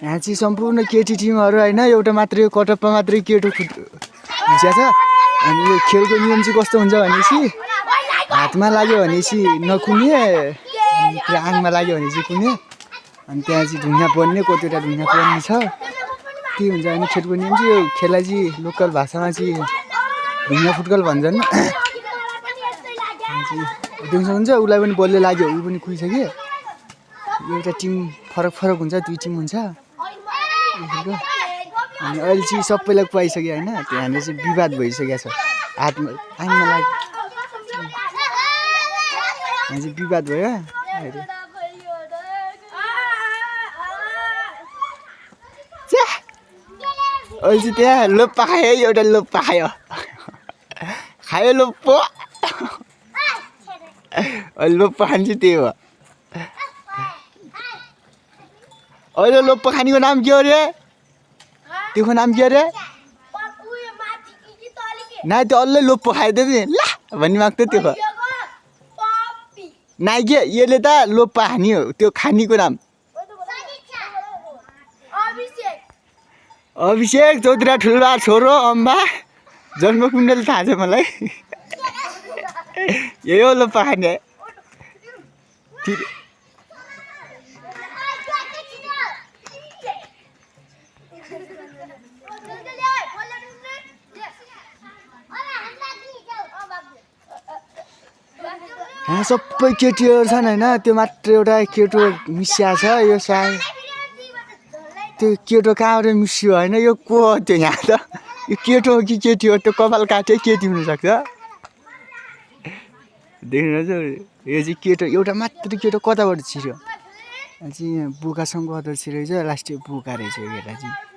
यहाँ चाहिँ सम्पूर्ण केटी टिमहरू होइन एउटा मात्रै कटपमा मात्रै केटो हुन्छ छ। अनि यो खेलको नियम चाहिँ कस्तो हुन्छ भनेपछि हातमा लाग्यो भनेपछि नकुने, अनि त्यो आङमा लाग्यो भने चाहिँ कुने, अनि त्यहाँ चाहिँ ढुङ्गा पर्ने, कतिवटा ढुङ्गा पर्ने छ त्यही हुन्छ। अनि खेलको नियम चाहिँ यो खेललाई चाहिँ लोकल भाषामा चाहिँ ढुङ्गा फुटबल भन्छन्। देख्न सक्नुहुन्छ उसलाई पनि बलले लाग्यो, ऊ पनि कुदिसक्यो। एउटा टिम फरक फरक हुन्छ, दुई टिम हुन्छ। अनि अहिले चाहिँ सबैलाई कुहाइसक्यो होइन, त्यहाँनिर चाहिँ विवाद भइसकेको छ। हातमा आङमा लाग्यो, यहाँ चाहिँ विवाद भयो। अहिले चाहिँ त्यहाँ लोप्पा खायो, एउटा लोप्पा खायो, खायो लोप्पो। अहिले लोप्पा खान्छ त्यही हो। अहिले लोप्पा खानेको नाम के हो रे? त्यो नाम के अरे? नाइ त्यो अलि लोप्पो खाइदियो नि ला भन्ने माग्थ्यो त्यो। नाइ के यसले त लोप्पा खाने हो, त्यो खानेको नाम अभिषेक चौधरी ठुलबा छोरो अम्बा जन्मकुण्डली थाहा छ मलाई। यही हो लोप्पा खाने। यहाँ सबै केटीहरू छन् होइन, त्यो मात्र एउटा केटो मिसिया छ। यो सायद त्यो केटो कहाँबाट मिसियो होइन, यो को हो त्यो? यहाँ त यो केटो हो कि केटी हो? त्यो कपाल काट्यो केटी हुनसक्छ। देख्नुहुन्छ यो चाहिँ केटो, एउटा मात्र केटो कताबाट छिर्यो? चाहिँ बोकासँग छिरेको छ, लास्ट बोका रहेछ यो केटा चाहिँ।